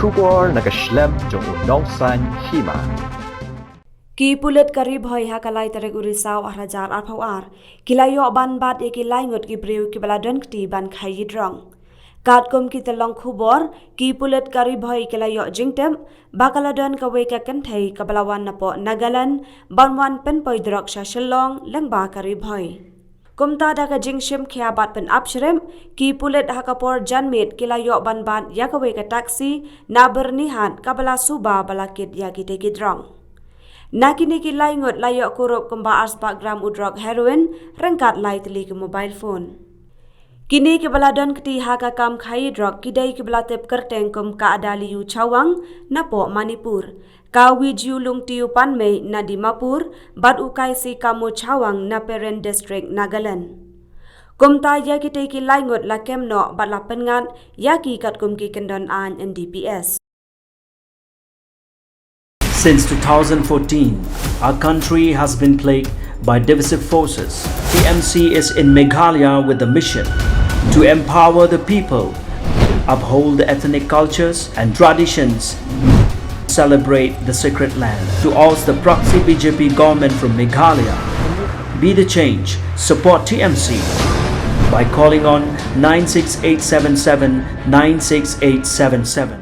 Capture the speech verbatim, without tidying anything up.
Khubor na ka shlem jong u nongsan hima. Ki pulit ka Ri Bhoi ha ka lai tarik u Risaw ar hajar arphew ar ki la ïoh ban bat ïa ki lai ngut ki briew kiba la don kti ban khaïi drok. Katkum ki tyllong khubor, ki pulit ka Ri Bhoi ki la ïoh jingtip ba ka la don kawei ka kynthei kaba la wan napoh Nagaland ban wan pynpoi drok sha Shillong lyngba ka Ri Bhoi. Kumta da ka jingshim khia bad pynap shrem, ki pulit ha ka por janmiet ki la ïoh ban bat ïa kawei ka taxi na Byrnihat kaba la suba ba la kit ïa kitei ki drok. Na kine ki lai ngut la ïoh kurup kumba arspah gram u drok heroin ryngkat lai tylli ki mobile phone. Kine kiba la don kti ha ka kam khaïi drok ki dei kiba la tip kyrteng kum ka Adaliu Chawang napoh Manipur, ka Wijiu Lungtiu Panmei na Dimapur bad u Kaisi Kamo Chawang na Peren District, Nagaland. Kumta ïa kitei ki lai ngut la kem noh bad la pynngat ïa ki katkum ki kyndon aiñ N D P S. Since two thousand fourteen, our country has been plagued by divisive forces. T M C is in Meghalaya with the mission to empower the people, uphold the ethnic cultures and traditions, celebrate the sacred land. To oust the proxy B J P government from Meghalaya, be the change, support T M C by calling on nine six eight seven seven nine six eight seven seven.